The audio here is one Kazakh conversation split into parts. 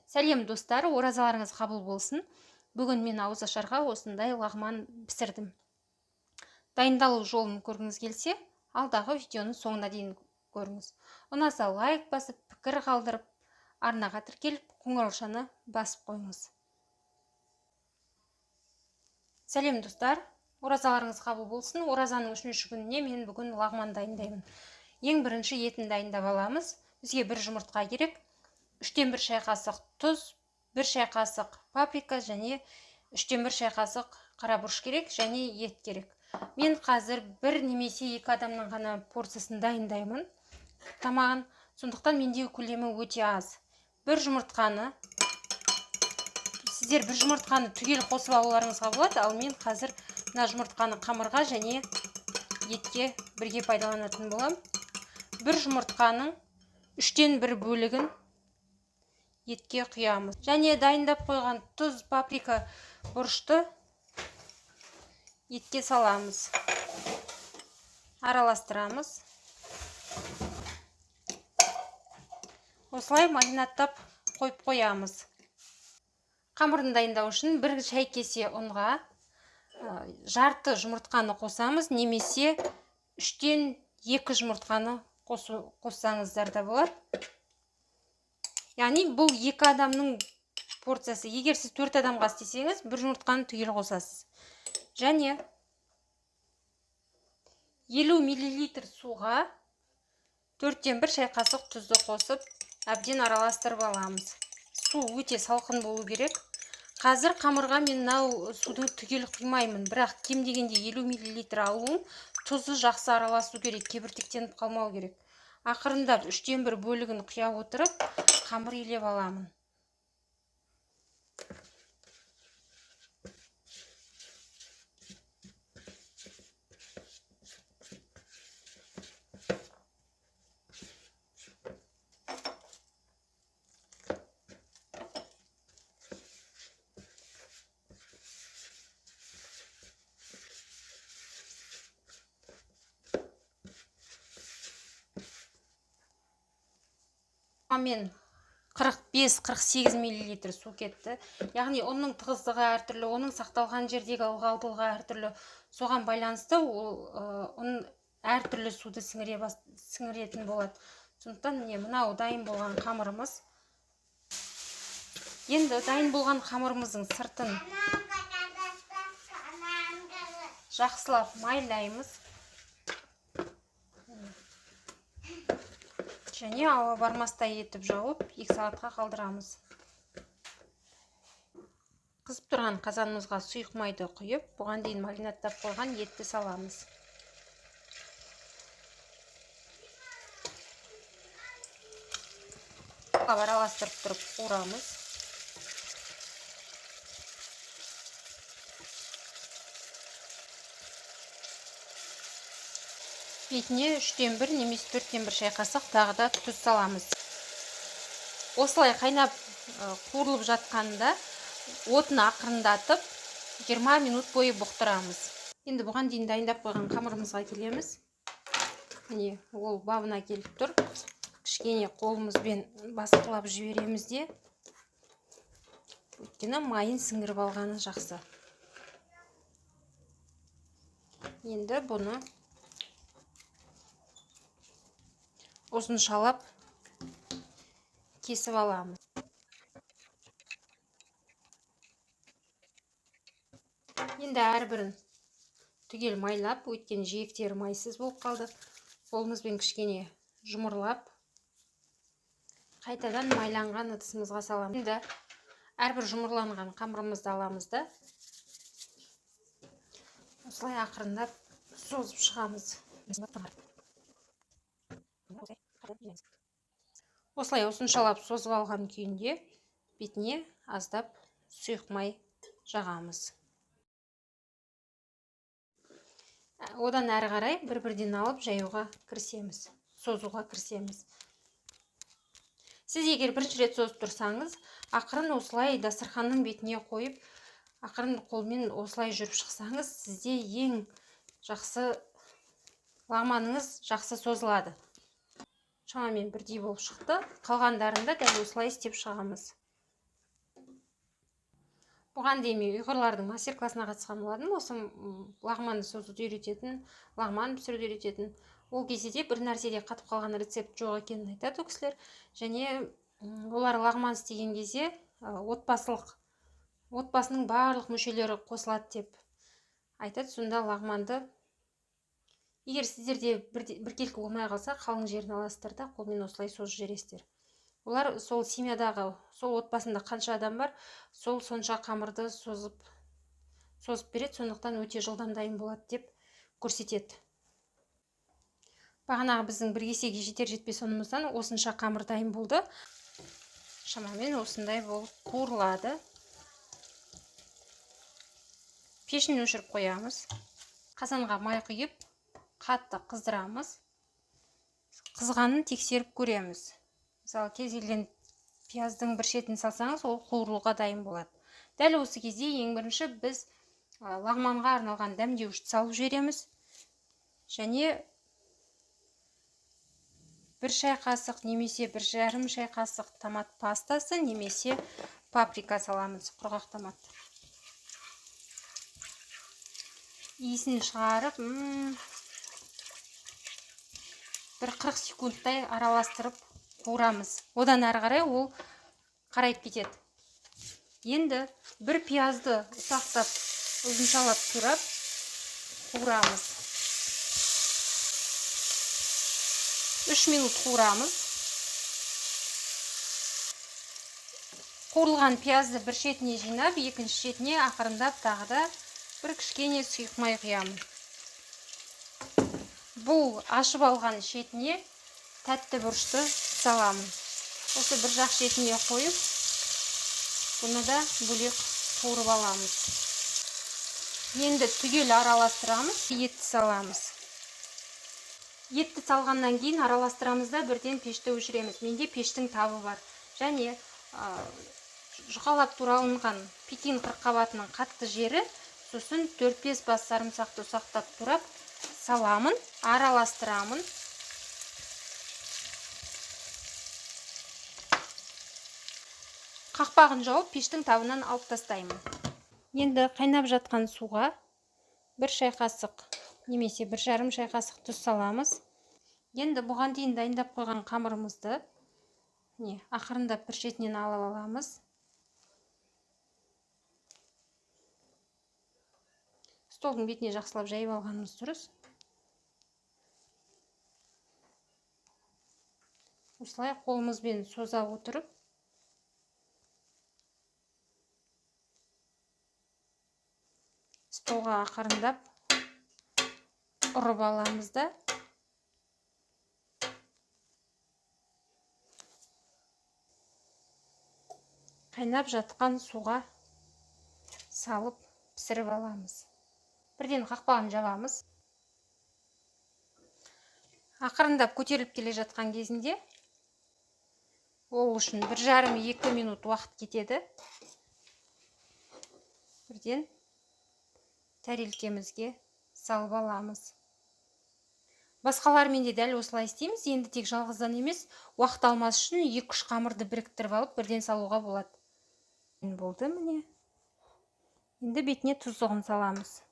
Сәлем достар, оразаларыңыз қабыл болсын. Бүгін мен ауызашарға осындай лағман пісірдім. Дайындалу жолын көргіңіз келсе, алдағы видеоның соңына дейін көріңіз. Ұнаса лайк басып, пікір қалдырып, арнаға тіркеліп, қоңыраушаны басып қойыңыз. Сәлем достар, оразаларыңыз қабыл болсын. Оразаның 3-ші күніне мен бүгін лағман дайындаймын. Ең бірінші етін дайындап аламыз. Бізге бір жұмыртқа керек. 1/3 шай қасық тұз, 1 шай қасық паприка және 1/3 шай қасық қара бұрыш керек және ет керек. Мен қазір бір немесе екі адамның ғана порциясын дайындаймын тамағын. Сондықтан менде көлемі өте аз. Бір жұмыртқаны, сіздер бір жұмыртқаны түгел қосып алуларыңызға болады, ал мен қазір мына жұмыртқаны қамырға және етке бірге пайдаланатын боламын. Бір жұмыртқаның 1/3 бөлігін етке құямыз. Және дайындап қойған тұз, паприка, бұрышты етке саламыз. Араластырамыз. Осылай маринадтап қойып қоямыз. Қамырын дайындау үшін 1 шай кесе ұнға жарты жұмыртқаны қосамыз, немесе 3-2 жұмыртқаны қоссаңыздар да болады. Яғни бұл 2 адамның порциясы. Егер сіз 4 адамға істесеңіз, бір жұмыртқаны түгел қосасыз. Және 50 миллилитр суға 1/4 шай қасық тұзды қосып, әбден араластырып аламыз. Су өте салқын болу керек. Қазір қамырға мен мынау суды түгел құймаймын, бірақ кем дегенде 50 миллилитр алуым, тұзы жақсы араласу керек, кебіртектеніп қалмау керек. Ақырындап 1/3 бөлігін құя отырып, қамыр илеп аламын. Мен 45-48 миллилитр су кетті. Яғни ұнның тығыздығы әртүрлі, оның сақталған жердегі ылғалдылығы әртүрлі. Соған байланысты ол ұн әртүрлі суды сіңіретін болады. Сондықтан міне мынау дайын болған қамырымыз. Енді дайын болған қамырымыздың сыртын жақсылап майлаймыз. Және ауа бармастай етіп жауып, 2 сағатқа қалдырамыз. Қызып тұрған қазанымызға сұйық майды құйып, бұған дейін маринадтап қойған етті саламыз. Араластырып тұрып қуырамыз. Бетіне 1/3 немесе 1/4 шай қасық тағы да тұз саламыз. Осылай қайнап қуырылып жатқанда отын ақырындатып 20 минут бойы бұқтырамыз. Енді бұған дейін дайындап қойған қамырымызға келеміз. Міне, ол бабына келіп тұр. Кішкене қолымызбен басқылап жібереміз де, өйткені майын сіңіріп алғаны жақсы. Енді бұны ұзыншалап кесіп аламыз. Енді әрбірін түгел майлап, өйткені жиектері майсыз болып қалды. Қолымызбен кішкене жұмырлап, қайтадан майланған ыдысымызға саламыз. Енді әрбір жұмырланған қамырымызды аламыз да, осылай ақырындап созып шығамыз. Осылай ұзыншалап созып алған күйінде бетіне аздап сұйық май жағамыз. Одан әрі қарай бір-бірден алып жаюға кірісеміз, созуға кірісеміз. Сіз егер бірінші рет созып тұрсаңыз, ақырын осылай дастарханның бетіне қойып, ақырын қолмен осылай жүріп шықсаңыз, сізде ең жақсы лағманыңыз жақсы созылады. Шамамен бірдей болып шықты. Қалғандарын да дәл осылай істеп шығамыз. Бұған дейін мен ұйғырлардың мастер-классына қатысқан болатынмын. Осы лағманды созуды үйрететін, лағман пісіруді үйрететін. Ол кезде де бір нәрседе қатып қалған рецепт жоқ екенін айтады ол кісілер. Және олар лағман істеген кезде отбасының барлық мүшелері қосылады деп айтады. Сонда лағманды егер сіздерде біркелкі болмай қалса, қалың жерін аласыздар да қолмен осылай созып жібересіздер. Олар сол семьядағы, сол отбасында қанша адам бар, сол сонша қамырды созып береді, сондықтан өте жылдам дайын болады деп көрсетеді. Бағанағы біздің бір кесеге жетер жетпес ұнымыздан осынша қамыр дайын болды. Шамамен осындай болып қуырылады. Пешін өшіріп қоямыз. Қазанға май құйып, қатты қыздырамыз. Қызғанын тексеріп көреміз. Мысалы, кез келген пияздың бір шетін салсаңыз, ол қуырылуға дайын болады. Дәл осы кезде ең бірінші біз лағманға арналған дәмдеуішті салып жібереміз. Және бір шай қасық немесе бір жарым шай қасық томат пастасы немесе паприка саламыз, құрғақ томат. Иісін шығарып, бір 40 секундтай араластырып қуырамыз. Одан әрі қарай ол қарайып кетеді. Енді бір пиязды ұсақтап, ұзыншалап турап қуырамыз. 3 минут қуырамыз. Қуырылған пиязды бір шетіне жинап, екінші шетіне ақырындап тағы да бір кішкене сұйық май құямын. Бұл ашып алған шетіне тәтті бұрышты саламын. Осы бір жақ шетіне қойып, бұны да бөлек қуырып аламыз. Енді түгел араластырамыз, етті саламыз. Етті салғаннан кейін араластырамыз да бірден пешті өшіреміз. Менде пештің табы бар. Және жұқалап туралынған пекин қырыққабатының қатты жері, сосын 4-5 бас сарымсақты ұсақтап турап саламын, араластырамын. Қақпағын жауып, пештің табынан алып тастаймын. Енді қайнап жатқан суға бір шай қасық немесе бір жарым шай қасық тұз саламыз. Енді бұған дейін дайындап қойған қамырымызды ақырындап бір шетінен алып аламыз. Столдың бетіне жақсылап жайып алғанымыз дұрыс. Осылай қолымызбен соза отырып, столға ақырындап ұрып аламыз да қайнап жатқан суға салып пісіріп аламыз. Бірден қақпағын жабамыз. Ақырындап көтеріліп келе жатқан кезінде ол үшін 1,5-2 минут уақыт кетеді. Бірден тәрелкемізге салып аламыз. Басқалармен де дәл осылай істейміз. Енді тек жалғыздан емес, уақыт алмас үшін 2-3 қамырды біріктіріп алып бірден салуға болады. Болды міне. Енді бетіне тұздығын саламыз.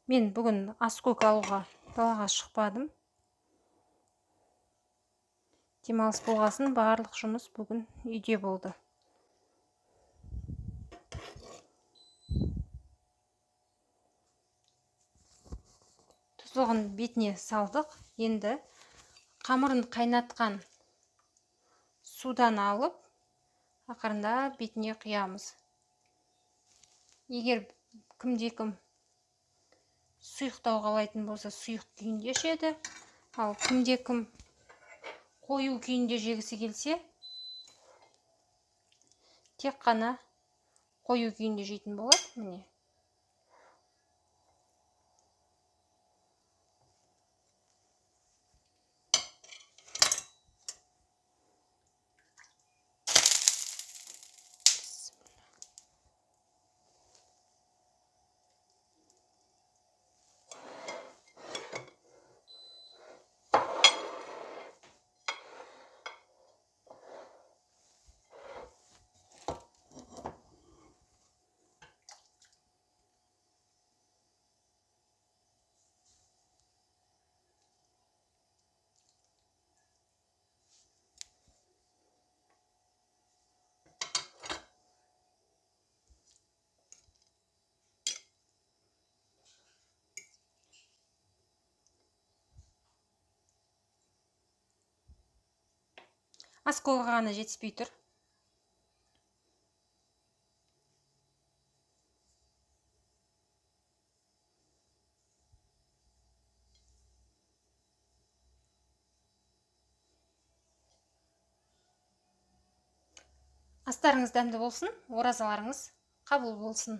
Мен бүгін аскөк алуға далаға шықпадым. Демалыс болғасын барлық жұмыс бүгін үйде болды. Тұздығын бетіне салдық. Енді қамырын қайнатқан судан алып, ақырындап бетіне құямыз. Егер кімде-кім сұйықтау қалайтын болса, сұйық күйінде ішеді. Ал кімде-кім қою күйінде жегісі келсе, тек қана қою күйінде жейтін болады. Міне. Осколғы ғана жетіспей тұр. Астарыңыз дәмді болсын, оразаларыңыз қабыл болсын.